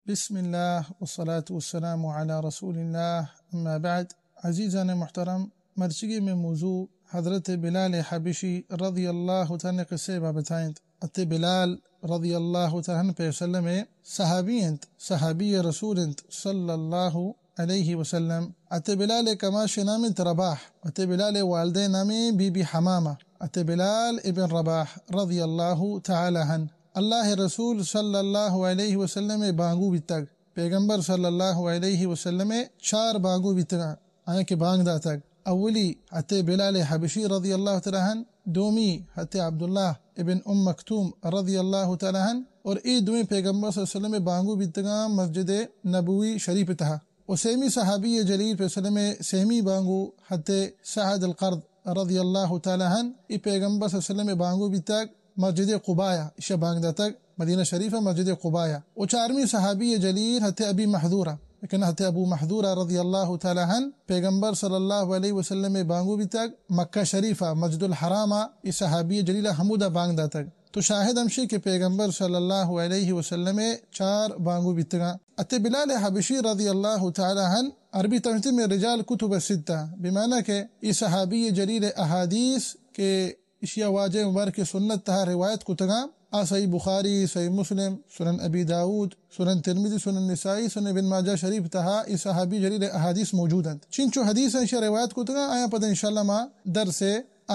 بسم اللہ والصلاة والسلام علی رسول اللہ، اما بعد۔ عزیزان محترم، مرچگی میں موضوع حضرت بلال حبشی رضی اللہ تعالی عنہ قصے بابت انت۔ اتے بلال رضی اللہ تعالی عنہ پہ وسلم صحابی انت، صحابی رسول انت صلی اللہ علیہ وسلم۔ اتے بلال کماش نام انت رباح، اتے بلال والدہ نام بی بی حمامہ، اتے بلال ابن رباح رضی اللہ تعالی عنہ۔ اللہ رسول صلی اللہ علیہ وسلم بانگو بیتگ۔ پیغمبر صلی اللہ علیہ وسلم چار بانگو بیتگاں، آیاں کہ بانگ داتگ۔ اولی حضرت بلال حبشی رضی اللہ تعالی عنہ، دومی حضرت عبداللہ ابن ام مکتوم رضی اللہ تعالی عنہ، اور اے دوئیں پیغمبر صلی اللہ علیہ وسلم بانگو بیتگاں مسجد نبوی شریف تہا۔ و سیمی صحابی جلیل پہ وسلم سیمی بانگو حضرت سعد القرض رضی اللہ تعالی عنہ، اے پیغمبر صلی اللہ علیہ وسلم بانگو بیتگ مسجد قبایا، ایشا بانگ داتگ مدینہ شریف مسجد قبایا۔ و چارمی صحابی جلیل حضرت ابی محذورہ، لیکن حضرت ابو محذورہ رضی اللہ تعالی عنہ پیغمبر صلی اللہ علیہ وسلم بانگو بیتگ مکہ شریفہ مسجد الحراما، اے صحابی جلیل ہمودا بانگ داتگ۔ تو شاہد ہمشی کہ پیغمبر صلی اللہ علیہ وسلم چار بانگو بیتگاں۔ اتے بلال حبشی رضی اللہ تعالی عنہ عربی ترجمہ میں رجال کتب الستہ، بمعنی کہ اے صحابی جلیل احادیث کہ اشیا واجہ مبارک سنت تہا روایت کتگاں، آ صحیح بخاری، صحیح مسلم، سنن ابی داؤد، سنن ترمذی، سنن نسائی، سنن ابن ماجہ شریف تہا اے صحابی جلیل احادیث موجود انت۔ چنچو حدیث اشیا روایت کتگاں، آیاں پدا انشاءاللہ ما درس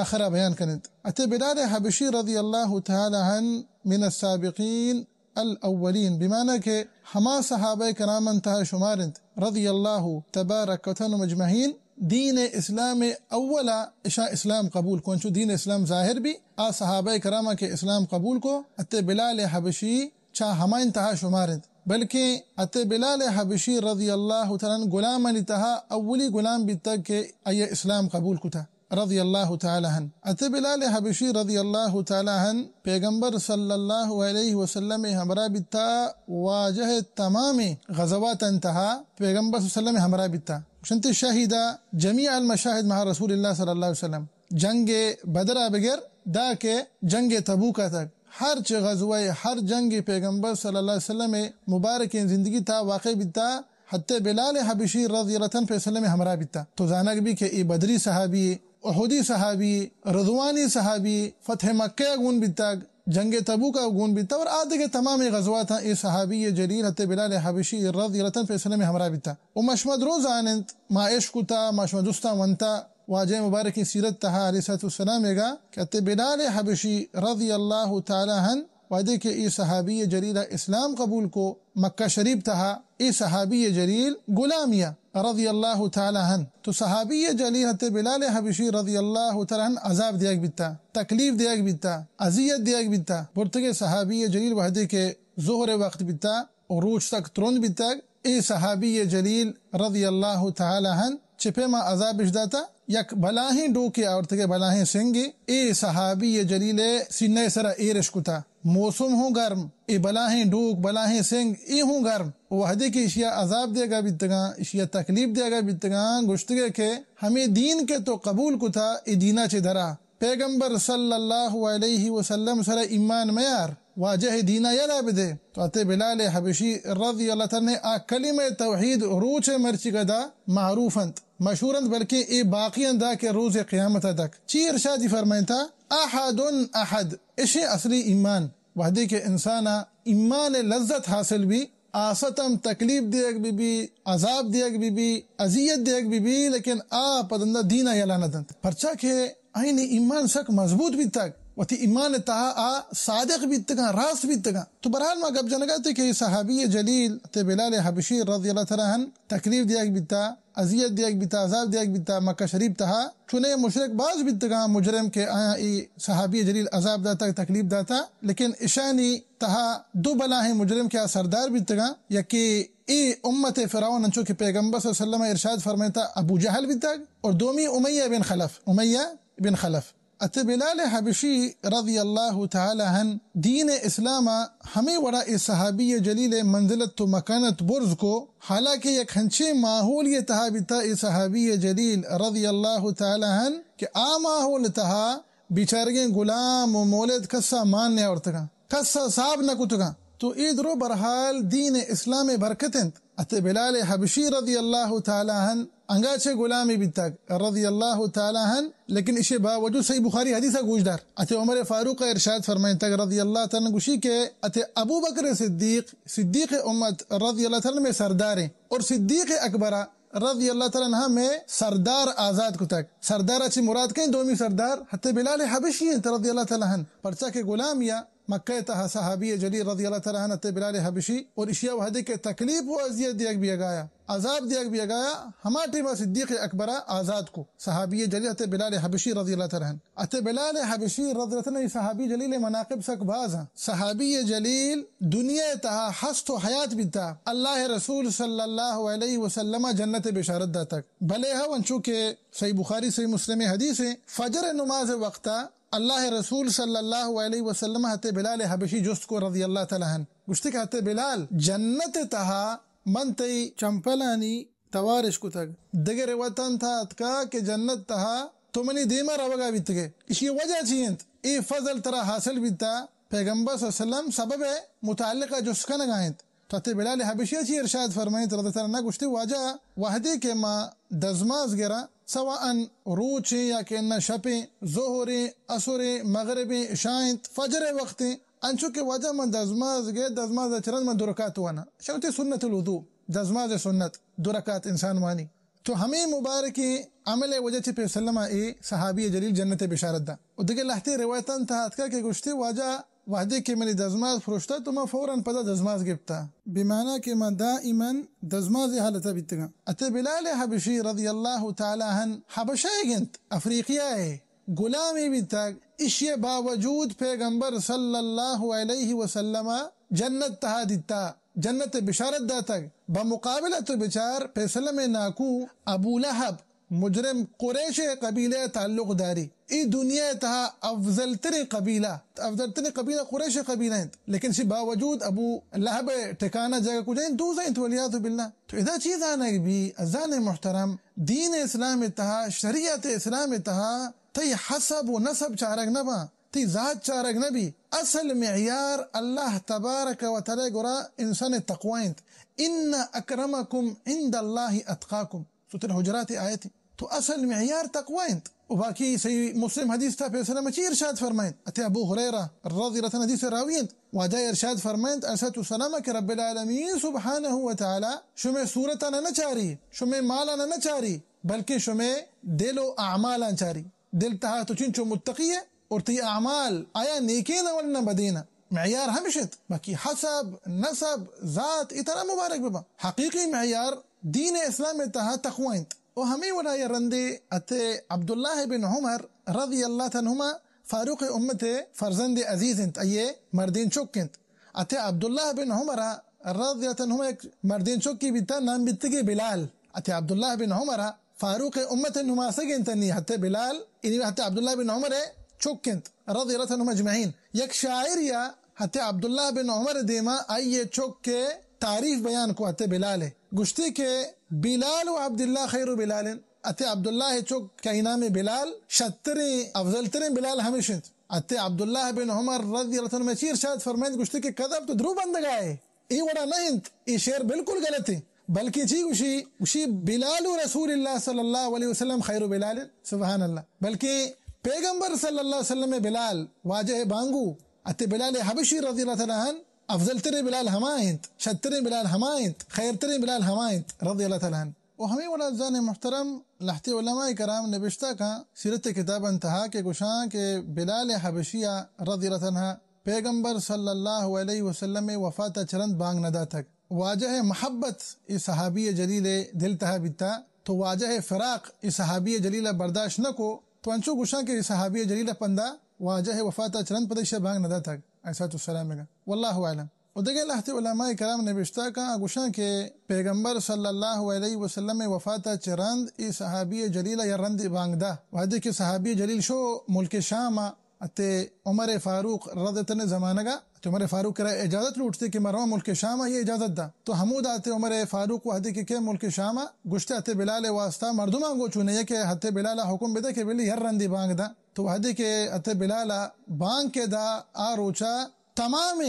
آخرا بیان کننت۔ اتے بلال حبشی رضی اللہ تعالی عنہ من السابقین الاولین، بمعنی کہ ہما صحابہ کرام انت تہا شمار انت، رضی اللہ تبارک و تعالی عنہم اجمعین، دین اسلام اولا اشاں اسلام قبول کو، انچو دین اسلام ظاہر بی، آ صحابہ کرام کہ اسلام قبول کو، اتے بلال حبشی چا ہما انت تہا شمار انت، بلکہ اتے بلال حبشی رضی اللہ تعالی عنہ غلامانی تہا اولی غلام بیتگ کہ آئی اسلام قبول کتا۔ رضی اللہ تعالی عنہ۔ اتے بلال حبشی رضی اللہ تعالی عنہ پیغمبر صلی اللہ علیہ وسلم ہمراہ بیتا، واجہ تمام غزوات انتہا پیغمبر صلی اللہ علیہ وسلم ہمراہ بیتا۔ شنت شہید جمیع المشاہد مع رسول اللہ صلی اللہ علیہ وسلم۔ جنگ بدر بگر دا کہ جنگ تبوک تک ہر چہ غزوہ، ہر جنگ پیغمبر صلی اللہ علیہ وسلم مبارک زندگی تا واقع بیتا، حتی بلال حبشی رضی اللہ عنہ پیسلم ہمراہ بیتا۔ تو زانگ بی کہ اے بدری صحابی، احدی صحابی، رضوانی صحابی، فتح مکہ گون بیتگ، جنگ تبوک گون بیتا اور آدگہ تمام غزوات اے صحابی جلیل حتی بلال حبشی رضی اللہ عنہ پیسلم ہمراہ بیتا۔ و مشمد رو زاننت، ما عشق کتا، ما شما دوستان ونتا، واجہ مبارکیں سیرت تہا علیہ الصلوۃ والسلام گا کہ اتے بلال حبشی رضی اللہ تعالی عنہ وہدے کہ اے صحابی جلیل اسلام قبول کو مکہ شریف تہا، اے صحابی جلیل غلامیا رضی اللہ تعالی عنہ۔ تو صحابی جلیل حضرت بلال حبشی رضی اللہ تعالی عنہ عذاب دیگ بیتا، تکلیف دیگ بیتا، اذیت دیگ بیتا۔ برتگے صحابی جلیل وہدے کہ ظہر وقت بیتا، و روچ تک ترند بیتگ، اے صحابی جلیل رضی اللہ تعالی عنہ چہ پیما عذابش داتا، یک بلاہیں ڈوکے آورتگے، بلاہیں سنگے، اے صحابی جلیل سینہ سرا ایرش کتا۔ موسم ہوں گرم، اے بلاہیں ڈوک، بلاہیں سنگ، اے ہوں گرم۔ وہدے کہ اشیا عذاب دیگا بیتگاں، اشیا تکلیف دیگا بیتگاں، گوشتگے کہ ہمیں دین کہ تو قبول کتا، اے دینا چہ درا۔ پیغمبر صلی اللہ علیہ وسلم سر ایمان میار، واجہ دینا یلا بدے۔ تو اتے بلال حبشی رضی اللہ تعالی عنہ آ کلمہ توحید روچ مرچی گدا معروف انت، مشہور انت، بلکہ اے باقی انت دا کہ روز قیامت تک۔ چی ارشادی فرمائنتا؟ احد احد، اشی اصلی ایمان۔ وہدے کہ انسانا ایمان لذت حاصل بی، آ ستم تکلیف دیگ بہ بی، عذاب دیگ بہ بی، اذیت دیگ بہ بی، لیکن آ پدندا دینا یلا نہ دنت۔ پرچا کہ آئین ایمان سک مضبوط بیتگ، وتی ایمان تہا آ صادق بیتگاں، راست بیتگاں۔ تو بہرحال ما گپ جنگا تے کہ اے صحابی جلیل تے بلال حبشی رضی اللہ تعالی عنہ تکلیف دیگ بیتا، اذیت دیگ بیتا، عذاب دیگ بیتا مکہ شریف تہا۔ چونیں مشرک باز بیتگاں مجرم کہ آیاں اے صحابی جلیل عذاب داتا، تکلیف داتا، لیکن اشانی تہا دو بلاہیں مجرم کہ آ سردار بیتگاں، یکے اے امت فرعون انچو کہ پیغمبر صلی اللہ علیہ وسلم ارشاد فرمائتا ابو جہل بیتگ، اور دومی امیہ بن خلف، امیہ بن خلف۔ اتے بلال حبشی رضی اللہ تعالی عنہ دین اسلام ہمے وڑا اے صحابی جلیل منزلت و مکانت برز کو، حالانکہ یک ہنچیں ماحولی تہا بیتا اے صحابی جلیل رضی اللہ تعالی عنہ کہ آ ماحول تہا بیچارگیں غلام و مولد کسا مان نیاورتگاں، کسا صاحب نہ کتگاں۔ تو اے درو بہرحال دین اسلام ءِ برکت انت۔ اتے بلال حبشی رضی اللہ تعالی عنہ انگا چہ غلامی بیتگ رضی اللہ تعالی عنہ، لیکن اشی باوجود صحیح بخاری حدیث ءَ گوش دار۔ اتے عمر فاروق ءَ ارشاد فرمائنتگ رضی اللہ تعالی عنہ گوشی کہ اتے ابو بکر صدیق، صدیق امت رضی اللہ تعالی عنہ مئے سردار ایں اور صدیق اکبر رضی اللہ تعالی عنہ مئے سردار آزاد کتگ۔ سردار ءَ چہ مراد کئیں؟ دومی سردار حضرت بلال حبشی انت رضی اللہ تعالی عنہ، پرچا کہ غلامی ءَ مکہ ءِ تہا صحابی جلیل رضی اللہ تعالی عنہ حضرت بلال حبشی اور اشیا وہدے کہ تکلیف و اذیت دیگ بیگایا، عذاب دیگ بیگایا، ہما ٹیما صدیق اکبر ءَ آزاد کو۔ صحابی جلیل حضرت بلال حبشی رضی اللہ تعالی عنہ۔ حضرت بلال حبشی رضی اللہ تعالی عنہ صحابی جلیل مناقب سک باز ہیں۔ صحابی جلیل دنیا ءِ تہا ہست و حیات بیتا، اللہ رسول صلی اللہ علیہ وسلم جنت بشارت داتگ۔ بلے ہو انچو کہ صحیح بخاری صحیح مسلم حدیث ہے، فجر نماز وقتا اللہ رسول صلی اللہ علیہ وسلم حضرت بلال حبشی جست کو رضی اللہ تعالی عنہ۔ گوشتے کہ حضرت بلال، جنت تہا من تئی چمپلانی توارش کتگ۔ دگہ روایتان تہا اتکا کہ جنت تہا تو منی دیما روگا بیتگے۔ اشی وجہ چی انت؟ اے فضل ترا حاصل بیتا، پیغمبر صلی اللہ علیہ وسلم سبب متعلقہ جست کنگا انت۔ تو حضرت بلال حبشی چی ارشاد فرمائیں، رضی اللہ تعالی عنہ گوشتے، واجہ وہدے کہ ما دزماز گراں، سواء روچیں یا کہ نہ شپیں، ظہریں، عصریں، مغربیں، عشاء انت، فجر وقتیں، انچو کہ واجہ من دزماز گے، دزماز چرند من دو رکعت وانا۔ شنتے سنت الوضو، دزماز سنت، دو رکعت انسان وانی۔ تو ہمے مبارکیں عمل ءِ وجہ چہ پیسلم ءَ اے صحابی جلیل جنت ءِ بشارت دا۔ و دگہ لہتے روایتان تہا اتکا کہ گوشتے، واجہ وہدے کہ منی دزماز پروشتا تو ما فوراً پدا دزماز گپتا، بمانا کہ ما دائماً دزماز ءِ حالت ءَ بیتگاں۔ اتے بلال حبشی رضی اللہ تعالی عنہ حبشہ ءِ گنت، افریقیہ ءِ غلامی بیتگ، اشی باوجود پیغمبر صلی اللہ علیہ وسلم جنت تہا دیتا۔ جنت ءِ بشارت داتگ۔ بمقابل ءَ تو بچار، پیسلم ءِ ناکو ابو لہب، مجرم، قریش ءِ قبیلہ ءَ تعلق داری۔ اے دنیا ءِ تہا افضل تریں قبیلہ، افضل تریں قبیلہ قریش ءِ قبیلہ انت، لیکن اشی باوجود ابو لہب ءِ ٹھکانہ جگہ کجا انت؟ دوزہ انت، والعیاذ باللہ۔ تو ادا چی زانگ بی؟ عزیزان محترم، دین اسلام ءِ تہا، شریعت اسلام ءِ تہا تئی حسب و نسب چارگ نہ باں، تئی ذات چارگ نہ بی۔ اصل معیار اللہ تبارک و تعالی گورا انسان ءِ تقوی انت۔ ان اکرمکم عند اللہ اتقاکم۔ سورۃ الحجرات آیت۔ تو اصل معیار تقوی انت۔ و باقی صحیح مسلم حدیث تہا پیسلم چی ارشاد فرمائنت؟ اتے ابو ہریرہ رضی اللہ عنہ حدیث راوی انت۔ واجہ ارشاد فرمائنت علیہ الصلوۃ والسلام کہ رب العالمین سبحانہ و تعالی شمے صورتانا نہ چاری، شمے مالانا نہ چاری، بلکہ شمے دل و اعمالاں چاری۔ دل تہا تو چنچو متقی ئے اور تئی اعمال آیا نیکین ءَ ولنا بدین ءَ۔ معیار ہمش انت، باقی حسب، نسب، ذات، اے ترا مبارک بباں۔ حقیقی معیار دین اسلام ءِ تہا تقوی انت۔ و ہمے وڑا یا رندے اتے عبداللہ بن عمر رضی اللہ تعالی عنہما فاروق امت ءِ فرزند عزیز انت، آئی ءِ مردین چک انت۔ اتے عبداللہ بن عمر رضی اللہ تعالی عنہما یک مردین چکی بیتا، نام بیتگی بلال۔ اتے عبداللہ بن عمر فاروق امت ءِ نماسگ انت، نی حضرت بلال، یعنی حضرت عبداللہ بن عمر ءِ چک انت، رضی اللہ تعالی عنہم اجمعین۔ یک شاعر یا حضرت عبداللہ بن عمر ءِ دیما آئی ءِ چک ءِ تعریف بیان کو حضرت بلال ءِ۔ گوشتی کہ بلال و عبداللہ خیر بلال۔ حضرت عبداللہ ءِ چک کہ آئی نام بلال شتریں، افضل تریں بلال ہمیش انت۔ حضرت عبداللہ بن عمر رضی اللہ تعالی عنہما چی ارشاد فرمائنت؟ گوشتی کہ کذب، تو درو بندگا ئے۔ اے وڑا نہ انت، اے شعر بالکل غلط انت۔ بلکہ چی گوشی؟ گوشی بلال رسول اللہ صلی اللہ علیہ وسلم خیر بلال۔ سبحان اللہ۔ بلکہ پیغمبر صلی اللہ علیہ وسلم بلال، واجہ بانگو، اتے بلال حبشی رضی اللہ تعالی عنہ افضل ترین بلال ہما انت، شترین بلال ہما انت، خیر ترین بلال ہما انت رضی اللہ تعالی عنہ۔ و ہمے وڑا عزیزان محترم، لہتے علماء کرام نبشتہ کاں سیرت کتاباں تہا کہ گوشاں کہ بلال حبشی رضی اللہ تعالی عنہ پیغمبر صلی اللہ علیہ وسلم ءِ وفات ءَ چہ رند بانگ نہ داتگ۔ واجہ ءِ محبت اے صحابی جلیل ءِ دل تہا بیتا، تو واجہ ءِ فراق اے صحابی جلیل ءَ برداشت نہ کو، تو انچو گوشاں کہ اے صحابی جلیل ءَ پندا واجہ ءِ وفات ءَ چہ رند پدا ایشی ءَ بانگ نہ داتگ، علیہ الصلوۃ والسلام ءَ۔ واللہ اعلم۔ و دگہ لہتے علماء کرام نبشتہ کاں گوشاں کہ پیغمبر صلی اللہ علیہ وسلم ءِ وفات ءَ چہ رند اے صحابی جلیل ءَ یا رندے بانگ دا۔ وہدے کہ صحابی جلیل شو ملک شام ءَ، اتے عمر فاروق رضی اللہ عنہ زمانگا، اتے عمر فاروق کرا اجازت لوٹتے کہ ما رواں ملک شام ءَ، یہ اجازت دا۔ تو ہمودا اتے عمر فاروق وہدے کہ کے ملک شام ءَ، گوشتے اتے بلال واسطہ مردماں گو چونے کہ اتے بلال حکم بدے کہ بلی ہر رندی بانگ دا۔ تو وہدے کہ اتے بلال بانگ کے دا، آ روچا تمام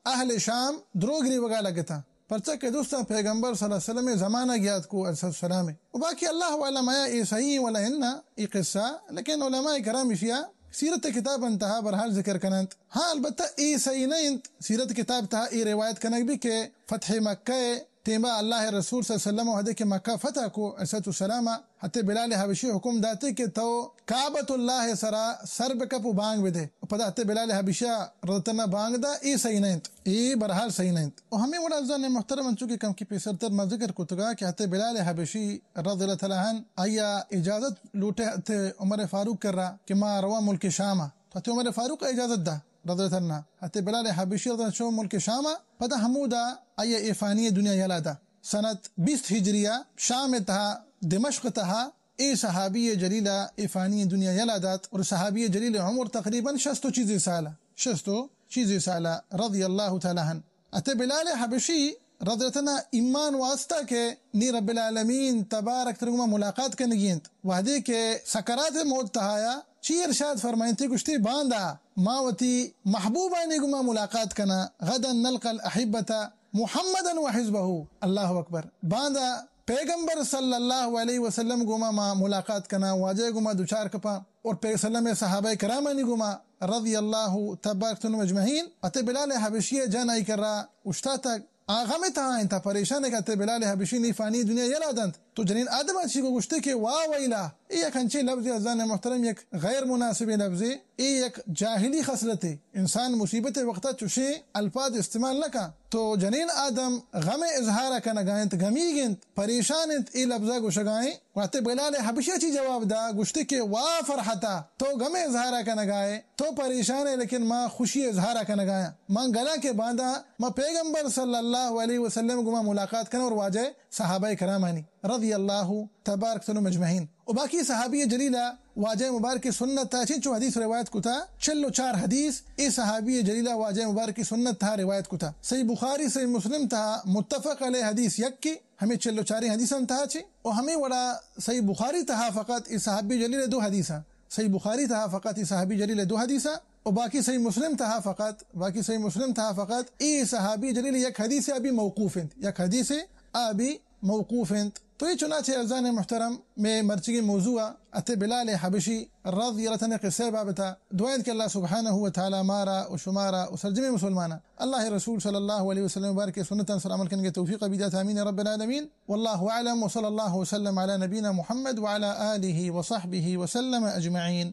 اہل شام دروگ گریوگا لگتاں، پرچا کہ دوستاں پیغمبر صلی اللہ علیہ وسلم زمانگ یات کو علیہ السلام۔ و باقی اللہ عالم آیا اے صحیح ولا انا اے قصہ، لیکن علماء کرام اشیا سیرت کتاب انتہا بہرحال ذکر کننت۔ ہاں، البتہ اے صحیح نہ انت سیرت کتاب تہا اے روایت کنگ بھی کہ فتح مکہ ٹیما اللہ رسول صلی اللہ علیہ وسلم وہدے کہ مکہ فتح کو علیہ السلام، حتی بلال حبشی حکم داتے کہ تو کعبۃ اللہ سرا سر بکپ و بانگ بدے۔ و پدا حتی بلال حبشی رضی اللہ عنہ بانگ دا، اے صحیح نہ انت، اے بہرحال صحیح نہ انت۔ و ہمیں وڑا عزیزان محترم، انچو کہ کم کی پیسر تر ما ذکر کتگا کہ حتی بلال حبشی رضی اللہ تعالی عنہ آیا اجازت لوٹے حتی عمر فاروق کرا کہ ما روا ملک شام آ۔ تو حتی عمر فاروق اجازت دا رضی اللہ عنہ۔ حتی بلال حبشی رضی اللہ عنہ شو ملک شام آ، پدا ہمودا آیا اے فانی دنیا یلا دا۔ سنت بیست ہجریہ شام تہا، دمشق تہا، اے صحابی جلیل اے فانی دنیا یلا دات، اور صحابی جلیل عمر تقریباً شست و چیزے سال، شست و چیزے سال، رضی اللہ تعالی عنہ۔ اتے بلال حبشی رضی اللہ عنہ ایمان واسطہ کہ نی رب العالمین تبارک ترگما ملاقات کنگی انت، وہدے کہ سکرات موت تہایا چی ارشاد فرمائنتے، گوشتے، باندا ما وتی محبوبانی گما ملاقات کنا، غدا نلقى الأحبة محمدا وحزبه۔ اللہ اکبر۔ باندا پیغمبر صلی اللہ علیہ وسلم گوما ما ملاقات کنا، واجہ گوما دوچار کپا، اور پیغمبر صلی اللہ علیہ وسلم صحابہ کرامانی گوما رضی اللہ تبارک عنہم اجمعین۔ اتے بلال حبشی جان آئی کرا اشتاتگ، آ غم تہا انت، پریشان کہ اتے بلال حبشی نی فانی دنیا یلا دنت۔ تو جنین آدم چی کو گوشتے کہ واہ ویلا، اے یک انچیں لفظ عزیزان محترم، یک غیر مناسب لفظے، اے یک جاہلی خصلتے۔ انسان مصیبت وقتا چوشیں الفاظ استعمال نہ کن۔ تو جنین آدم غم اظہار کنگا انت، غمیگ انت، پریشان انت، اے لفظا گوشگائیں۔ وہتے بلال حبشی چی جواب دا، گوشتے کہ واہ فرحتا، تو غم اظہار کنگائے، تو پریشان ہے، لیکن ما خوشی اظہار کنگایا۔ من گلا کہ باندا ما پیغمبر صلی اللہ علیہ وسلم گما ملاقات کنا اور واجہ صحابہ کرامانی رضی اللہ تبارک عنہم اجمعین۔ و باقی صحابی جلیلہ واجہ مبارک سنت تہا چنچو حدیث روایت کتا، چل و چار حدیث اے صحابی جلیلہ واجہ مبارک سنت تہا روایت کتا۔ صحیح بخاری، صحیح مسلم تہا متفق علیہ حدیث یکی، ہمیں چل و چاریں حدیثاں تہا چی، و ہمیں وڑا صحیح بخاری تہا فقط اے صحابی جلیل دو حدیثاں، صحیح بخاری تہا فقط اے صحابی جلیل دو حدیثاں، و باقی صحیح مسلم تہا فقط، باقی صحیح مسلم تہا فقط اے صحابی جلیل یک حدیث ابھی موقوف انت، یک حدیث ابھی موقوف انت۔ تو اے چنانچہ عزیزان محترم، میں مرچگی موضوع اتے بلال حبشی رضی اللہ عنہ قصہ بابتا۔ دعا انت کہ اللہ سبحانہ و تعالی مارا و شمارا و سرجمیں مسلمانا اللہ رسول صلی اللہ علیہ وسلم مبارک سنتاں سر عمل کنگے توفیق بدات، آمین رب العالمین۔ واللہ اعلم، وصلی اللہ وسلم علی نبینا محمد وعلی آلہ وصحبہ وسلم اجمعین۔